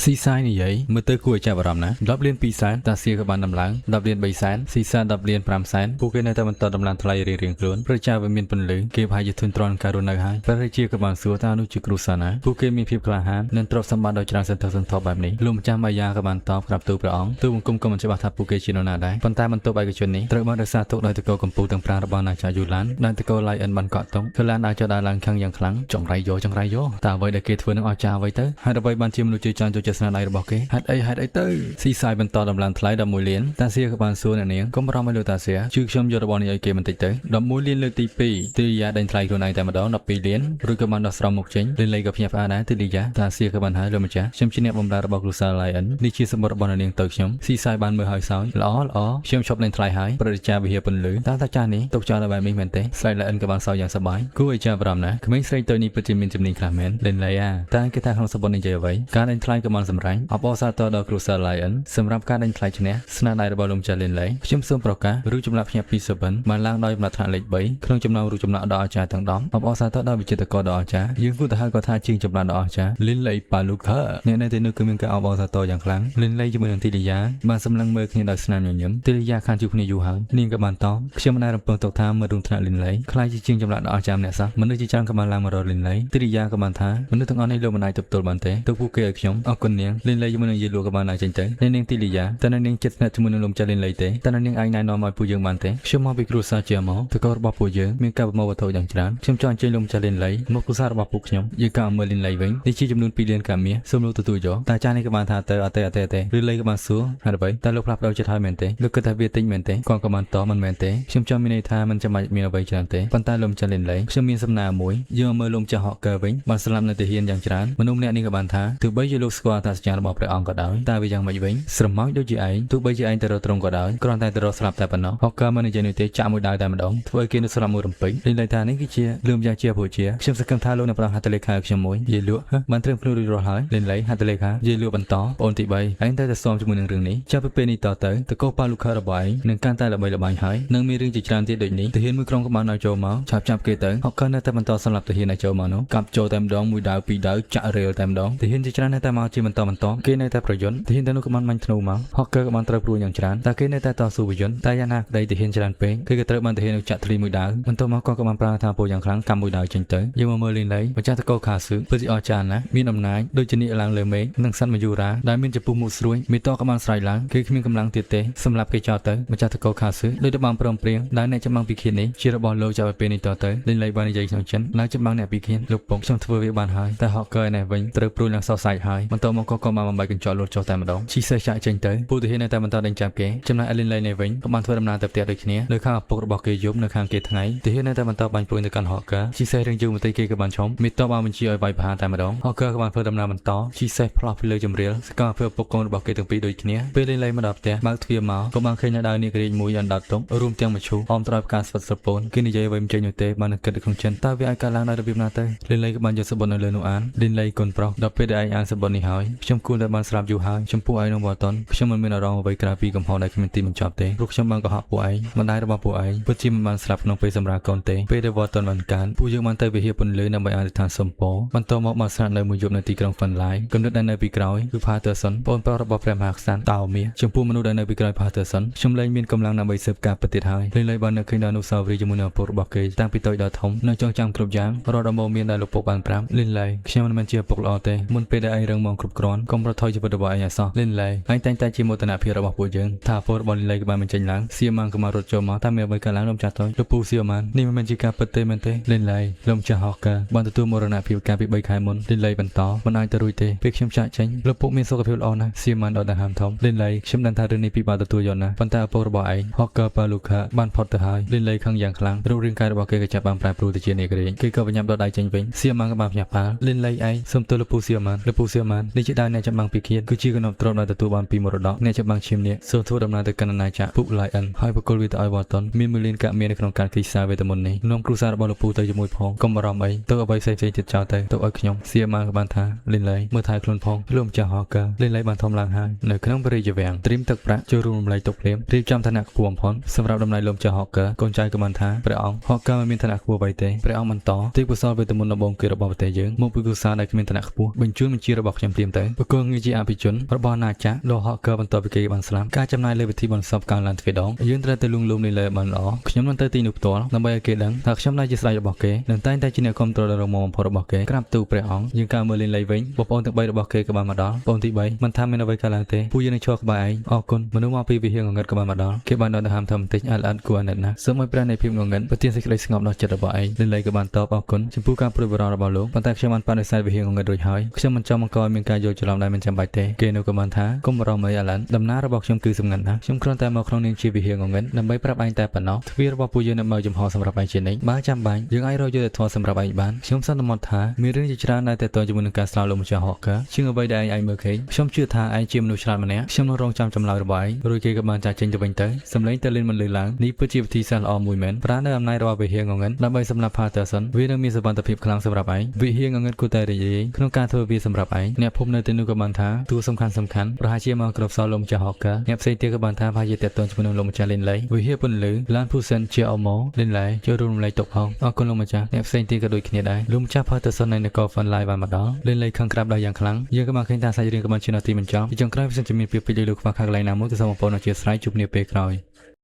ស៊ីសាយនិយាយមើលទៅគួរឲ្យចាប់អារម្មណ៍ណាស់10លាន2សែនតាសៀក៏បានដំឡើង10លាន3សែនស៊ីសា10លាន5សែនពួកគេនៅតែបន្តដំឡើងថ្លៃរៀងៗខ្លួនប្រជាវិមានពន្លឺគេប្រហែលជាធុញទ្រាន់នឹងការរស់នៅហើយព្រះរាជាក៏បានសួរតើនោះជាគ្រួសារណាពួកគេមានភាពក្លាហាននិងទ្រព្យសម្បត្តិដ៏ច្រើនសន្ធឹកសន្ធាប់បែបនេះលោកម្ចាស់ម៉ាយ៉ាក៏បានតបក្រាបទូលព្រះអង្គទូលបង្គំក៏មិនច្បាស់ថាពួកគេជានរណាដែរប៉ុន្តែបន្ទប់ឯកជននេះត្រូវបានរក្សាទុកដោយតកោកំពូលទាំង5របស់អាណាចក្រយូឡានដែលតកោឡៃអិនបានកក់ទុកគឺឡានដើរចុះដើរឡើងខឹងយ៉ាងខ្លាំងចង្រៃយោចង្រៃយោតើអ្វីដែលគេធ្វើនឹងអស្ចារ្យអ្វីទៅហេតុអ្វីបានជាមនុស្សជាច្រើនចូលចិត្តស្នាដៃរបស់គេហេតុអីហេតុអីទៅស៊ីសាយបន្តដំឡើងថ្លៃ11លានតាសៀក៏បានសួរអ្នកនាងកុំបារម្ភឲ្យលោកតាសៀជួយខ្ញុំយករបស់នេះឲ្យគេបន្តិចទៅ11លានលើកទី2ទីលីយ៉ាដេញថ្លៃខ្លួនឯងតែម្ដង12លានរួចក៏បានដោះស្រង់មុខចេញលីលីក៏ភ្ញាក់ផ្អើលដែរទីលីយ៉ាតាសៀក៏បានហើយលោកម្ចាស់ខ្ញុំជាអ្នកបម្រើរបស់គ្រួសារ Lion នេះជាសម្បត្តិរបស់អ្នកនាងទៅខ្ញុំស៊ីសាយបានមើលហើយសោយល្អល្អខ្ញុំឈប់ដេញថ្លៃហើយប្រតិចាវិហារពន្លឺតាតាចាស់នេះទុកចោលនៅបែបនេះមែនទេស្រី Lion ក៏បានសោយយ៉ាងសប្បាយគួរឲ្យចាប់អារម្មណ៍ណាស់ក្មេងស្រីតូចនេះពិតជាមានជំនាញខ្លះមែនលិនលីយ៉ាតែគេថាក្នុងសម្បត្តិនេះនិយាយអ្វីការដេញថ្លៃក៏បានសម្រេចអបអរសាទរដល់គ្រួសារ Lion សម្រាប់ការដេញថ្លៃឈ្នះស្នាដៃរបស់លោកម្ចាស់លិនលីខ្ញុំសូមប្រកាសរូបចម្លាក់ភ្ញាក់ពីសុបិនបានឡើងដោយចំណាត់ថ្នាក់លេខ3ក្នុងចំណោមរូបចម្លាក់ដ៏អស្ចារ្យទាំង10អបអរសាទរដល់វិចិត្រករដ៏អស្ចារ្យយើងគួរតែហៅគាត់ថាជាងចម្លាក់ដ៏អស្ចារ្យលិនលីប៉ាលូខាអ្នកនៅទីនោះគឺមានការអបអរសាទរយ៉ាងខ្លាំងលិនលីជាមួយនឹងទីលីយ៉ាបានសម្លឹងមើលគ្នាដោយស្នាមញញឹមទីលីយ៉ាខានជួបគ្នាយូរហើយនាងក៏បានតបខ្ញុំមិនដែលរំពឹងទុកថាមើលរូបថ្នាក់លិនលីខ្លាចជាជាងចម្លាក់ដ៏អស្ចារ្យម្នាក់សោះមនុស្សជាច្រើនក៏បានឡើងមករកលិនលីទីលីយ៉ាក៏បានថាមនុស្សទាំងអស់នេះលោកមិនអាចទប់ទល់បានទេទុកពួកគេឲ្យខ្ញុំអរគុណនាងលិនលីជាមួយនឹងយាយលក់ក៏បានឡើងចេញទៅនាងទីលីយ៉ាតើនាងចិត្តស្និទ្ធជាមួយនឹងលោកម្ចាស់លិនលីទេតើនាងអាចណែនាំឲ្យពួកយើងបានទេខ្ញុំមកពីគ្រួសារជាមកតករបស់ពួកយើងមានការប្រមូលវត្ថុយ៉ាងច្រើនខ្ញុំចង់អញ្ជើញលោកម្ចាស់លិនលីមកគ្រួសាររបស់ពួកខ្ញុំយើងក៏មើលលិនលីវិញនេះជាចំនួន2លានកាមាសសូមលោកទទួលយកតាចាស់នេះក៏បានថាទៅអត់ទេអត់ទេអត់ទេលិនលីក៏បានសួរហេតុអ្វីតើលោកផ្លាស់ប្ដូរចិត្តហើយមែនទេលោកគិតថាវាតិចមែនទេគាត់ក៏បានតបមិនមែនទេខ្ញុំចង់មានន័យថាមិនចាំបាច់មានអ្វីច្រើនទេប៉ុន្តែលោកម្ចាស់លិនលីខ្ញុំមានសំណើមួយយើងមើលលោកម្ចាស់ហកកើវិញបានស្លាប់នៅទាហានយ៉ាងច្រើនមនុស្សម្នាក់នេះក៏បានថាទោះបីជាលោកស្គាល់អត្តសញ្ញាណរបស់ព្រះអង្គក៏ដោយតែវាយ៉ាងម៉េចវិញស្រមោចដូចជាឯងទោះបីជាឯងទៅរកត្រង់ក៏ដោយគ្រាន់តែទៅរកស្លាប់តែប៉ុណ្ណោះហកកើមិននិយាយនោះទេចាក់មួយដាវតែម្ដងធ្វើឲ្យគេនៅស្លាប់មួយរំពេចលិនលីថានេះគឺជាលឿមយ៉ាងជាព្រោះជាខ្ញុំសង្ឃឹមថាលោកនឹងផ្ដល់ហត្ថលេខាឲ្យខ្ញុំមួយយាយលក់បានត្រឹមខ្លួនរួចរាល់ហើយលិនលីហត្ថលេខាយាយលក់បន្តប្អូនទី3ឯងតែតែស៊ាំជាមួយនឹងរឿងនេះចាប់ពីពេលនេះតទៅតកោប៉ាលូខារបស់ឯងនឹងកាន់តែល្បីល្បាញហើយនឹងមានរឿងជាច្រើនទៀតដូចនេះទាហានមួយក្រុមក៏បានឲ្យចូលមកឆាប់ចាប់គេទៅហកកើនៅតែបន្តសម្លាប់ទាហានឲ្យចូលមកនោះកាប់ចូលតែម្ដងមួយដាវពីរដាវចាក់រេលតែម្ដងទាហានជាច្រើននៅតែមកជាបន្តបន្ទាប់គេនៅតែប្រយុទ្ធទាហានទាំងនោះក៏បានបាញ់ធ្នូមកហកកើក៏បានត្រូវព្រួយយ៉ាងច្រើនតែគេនៅតែតស៊ូប្រយុទ្ធតែយ៉ាងណាក្តីទាហានច្រើនពេកគេក៏ត្រូវបានទាហាននោះចាក់ធ្លីមួយដាវបន្ទាប់មកគាត់ក៏បានប្រើថាពលយ៉ាងខ្លាំងកាំមួយដាវចេញទៅយើងមកមើលលីនលីម្ចាស់តកោខាស៊ឺពិតជាអស្ចារ្យណាស់មានអំណាចដូចជានាគឡើងលើមេឃនិងសត្វមយូរាដែលមានចំពោះមុខស្រួយមេតក៏បានស្រែកឡើងគេគ្មានកម្លាំងទៀតទេសម្រាប់គេចោលទៅម្ចាស់តកោខាស៊ឺដោយតែបានព្រមព្រៀងដែលអ្នកចម្បាំងពីឃាននេះជារបស់លោកចាប់ឲ្យពេលនេះតទៅលីនលីបាននិយាយក្នុងចិនឡើងចម្បាំងអ្នកពីឃានលោកពុកខ្ញុំធ្វើវាបានហើយតែហកកើឯនេះវិញត្រូវព្រួយឡើងសោកសាច់ហើយបន្ទាប់មកក៏បានបំបីកញ្ចក់លូតចុះតែម្ដងជីសេះចាក់ចេញទៅពួកទាហាននៅតែបន្តដេញចាប់គេចំណែកអលីនលីនេះវិញក៏បានធ្វើដំណើរទៅផ្ទះដូចគ្នានៅខាងឪពុករបស់គេយប់នៅខាងគេថ្ងៃទាហាននៅតែបន្តបាញ់ព្រួយទៅកាន់ហកកើជីសេះរឿងយូរបន្តិចគេក៏បានឈុំមីតបានបញ្ជាឲ្យវាយប្រហារតែម្ដងហកកើក៏បានធ្វើដំណើរបន្តជីសេះផ្លោះពីលើជំរាលសកម្មភាពឪពុកកូនរបស់គេទាំងពីរដូចគ្នាពេលលីនលីមកដល់ផ្ទះបើកទ្វារមកក៏បានឃើញនៅដាវនាគរាជមួយអណ្ដោតទុករួមទាំងមឈូសអមត្រើយផ្កាស្វិតស្រពោនគេនិយាយអ្វីមិនចេញនោះទេបាននឹងគិតនៅក្នុងចិនតើវាអាចកើតឡើងដោយរបៀបណាទៅលីនលីក៏បានយកសម្បត្តិនៅលើនោះអានលីនលីកូនប្រុសដល់ពេលដែលឯងអានសម្បត្តិនេះហើយខ្ញុំគួរតែបានស្រាប់យូរហើយចំពោះឯងនិងវ៉ាតុនខ្ញុំមិនមានអារម្មណ៍អ្វីក្រៅពីកំហុសដែលគ្មានទីបញ្ចប់ទេព្រោះខ្ញុំបានកុហកពួកឯងម្ដាយរបស់ពួកឯងពិតជាមិនបានស្លាប់ក្នុងពេលសម្រាលកូនទេពេលដែលវ៉ាតុនបានកើនពួកយើងបានទៅវិហារពន្លឺដើម្បីអធិដ្ឋានសុំពរបន្ទាប់មកបានស្នាក់នៅមួយយប់នៅទីក្រុងហ្វាន់ឡាយគំនិតដែលនៅពីក្រោយគឺផាទ័រសុនបងប្រុសរបស់ព្រះមហាក្សត្រតោមាសចំពោះមនុស្សដែលនៅពីក្រោយផាទ័រសុនខ្ញុំលែងមានកម្លាំងដើម្បីស៊ើបការពិតទៀតហើយលីលីបាននឹកឃើញដល់អនុស្សាវរីយ៍ជាមួយនឹងឪពុករបស់គេតាំងពីតូចដល់ធំនៅចងចាំគ្រប់យ៉ាងរាល់ដំបូន្មានដែលលោកពុកបានប្រាប់លីនឡៃខ្ញុំមិនមែនជាឪពុកល្អទេមុនពេលដែលឯងរឹងមាំគ្រប់គ្រាន់កុំប្រថុយជីវិតរបស់ឯងឲ្យសោះលីនឡៃឯងតែងតែជាមោទនភាពរបស់ពួកយើងថាពលរបស់លីនឡៃក៏បានបញ្ចេញឡើងសៀម៉ានក៏មករត់ចូលមកតែមានអ្វីកើតឡើងលោកម្ចាស់តូចលោកពូសៀម៉ាននេះមិនមែនជាការពិតទេមែនទេលីនឡៃលោកម្ចាស់ហកកាបានទទួលមរណភាពកាលពី3ខែមុនលីនឡៃបន្តមិនអាចទៅរួចទេពេលខ្ញុំចាក់ចេញលោកពុកមានសុខភាពល្អណាស់សៀម៉ានដកដង្ហើមធំលីនឡៃខ្ញុំដឹងថារឿងនេះពិបាកទទួលយកណាស់ប៉ុន្តែឪពុករបស់ឯងហកកាប៉ាលូខាបានផុតទៅហើយលីនឡៃខឹងយ៉ាងខ្លាំងរូបរាងកាយរបស់គេក៏ចាប់បានប្រែប្រួលទៅជានាគរាជគេក៏បញ្ញាប់ដកដៃចេញវិញសៀម៉ានក៏បានភ្ញាក់ផ្អើលលីនឡៃឯងសូមទោសលោកពូសៀម៉ានលោកពូសៀម៉ាននេះជាដាវអ្នកចម្បាំងពីឃាតគឺជាកណ្ដុរទ្រព្យដែលទទួលបានពីមរតកអ្នកចម្បាំងឈាមនេះសូមធ្វើដំណើរទៅកាន់អាណាចក្រពុកឡៃអិនហើយបកគលវាទៅឲ្យវ៉ាតុនមានមួយលានកាក់មាននៅក្នុងការគិសាវេទមន្តនេះនាំគ្រួសាររបស់លោកពូទៅជាមួយផងកុំបារម្ភអីទៅអ្វីផ្សេងៗទៀតចោលទៅទៅឲ្យខ្ញុំសៀម៉ានក៏បានថាលីនឡៃមើលថែខ្លួនផងលោកម្ចាស់ហកកាលីនឡៃបានធំឡើងហើយនៅក្នុងព្រះរាជវាំងត្រៀមទឹកប្រាក់ចូលរួមរំលែកទុកភ្លាមរៀបចំឋានៈខ្ពស់បំផុតសម្រាប់តម្លៃលោកម្ចាស់ហកកាកូនចៅក៏បានថាព្រះអង្គហកកាមិនមានឋានៈខ្ពស់អ្វីទេព្រះអង្គបន្តទីកុសលវេទមន្តដំបូងគេរបស់ប្រទេសយើងមកពីគ្រួសារដែលគ្មានឋានៈខ្ពស់បញ្ជូនបញ្ជារបស់ខ្ញុំភ្លាម មទៅបកគលងារជាអភិជនរបស់អាណាចក្រលោកហកកើបន្ទាប់ពីគេបានស្លាប់ការចំណាយលើពិធីបុណ្យសពកើនឡើងទ្វេដងយើងត្រូវទៅលួងលោមលីនលេបានល្អខ្ញុំនឹងទៅទីនោះផ្ទាល់ដើម្បីឲ្យគេដឹងថាខ្ញុំដែលជាស្ដេចរបស់គេនិងតែងតែជាអ្នកគ្រប់គ្រងដ៏រឹងមាំបំផុតរបស់គេក្រាបទូលព្រះអង្គយើងកើមើលលីនលេវិញបងប្អូនទាំង3របស់គេក៏បានមកដល់បងទី3មិនថាមានអ្វីកើតឡើងទេពួកយើងនឹងឈរក្បែរឯងអរគុណមនុស្សមកពីវិហារងងឹតក៏បានមកដល់គេបានដកដង្ហើមធំបន្តិចអត់អត់គួរអាណិតណាស់សូមឲ្យព្រះនៃភាពងងឹតប្រទានសេចក្តីស្ងប់ដល់ចិត្តរបស់ឯងលីនលេក៏បានតបអរគុណចំពោះការព្រួយបារម្ភរបស់លោកប៉ុន្តែខ្ញុំបានបដិសេធវិហារងងឹតរួចហើយខ្ញុំមិនចង់បង្កឲ្យមានការយល់ច្រឡំដែលមិនចាំបាច់ទេគេនោះក៏បានថាកុំបារម្ភអីអាឡាន់ដំណើររបស់ខ្ញុំគឺសម្ងាត់ណាស់ខ្ញុំគ្រាន់តែមកក្នុងនាមជាវិហារងងឹតដើម្បីប្រាប់ឯងតែប៉ុណ្ណោះទ្វាររបស់ពួកយើងនៅបើកចំហសម្រាប់ឯងជានិច្ចបើចាំបាច់យើងអាចរកយុត្តិធម៌សម្រាប់ឯងបានខ្ញុំសន្មតថាមានរឿងជាច្រើនដែលទាក់ទងជាមួយនឹងការស្លាប់លោកម្ចាស់ហកកាជាងអ្វីដែលឯងអាចមើលឃើញខ្ញុំជឿថាឯងជាមនុស្សឆ្លាតម្នាក់ខ្ញុំនឹងរងចាំចម្លើយរបស់ឯងរួចគេក៏បានចាកចេញទៅវិញទៅសំឡេងទៅលិនមិនលឺឡើងនេះពិតជាវិធីសាស្ត្រល្អមួយមែនប្រើនៅអំណាចរបស់វិហារងងឹតដើម្បីសម្លាប់ Patterson វានឹងមានសុវត្ថិភាពខ្លាំងសម្រាប់ឯងវិហារងងឹតគួរតែរីករាយក្នុងការធ្វើវាសម្រាប់ឯងអ្នកភូមិនៅទីនោះក៏បានថាតួសំខាន់សំខាន់ប្រហែលជាមកគ្រប់សោលោកម្ចាស់ហកកាអ្នកផ្សេងទៀតក៏បានថាប្រហែលជាទាក់ទងជាមួយនឹងលោកម្ចាស់លិនឡៃវិហារពន្លឺឡានភូសិនជាអម៉ូលិនឡៃចូលរួមរំលែកទុកផងអរគុណលោកម្ចាស់អ្នកផ្សេងទៀតក៏ដូចគ្នាដែរលោកម្ចាស់ Patterson នៃនគរ Funlight បានមកដល់លិនឡៃខឹងក្រាបដល់យ៉ាងខ្លាំងយើងក៏បានឃើញថាសាច់រឿងក៏បានឈានដល់ទីបញ្ចប់ពីចុងក្រោយពិសេសជាមានពាក្យពេចន៍លើខ្វះខាតកន្លែងណាមួយក៏សូមបងប្អូនអធិស្ឋានជួបគ្នាពេលក្រោយ។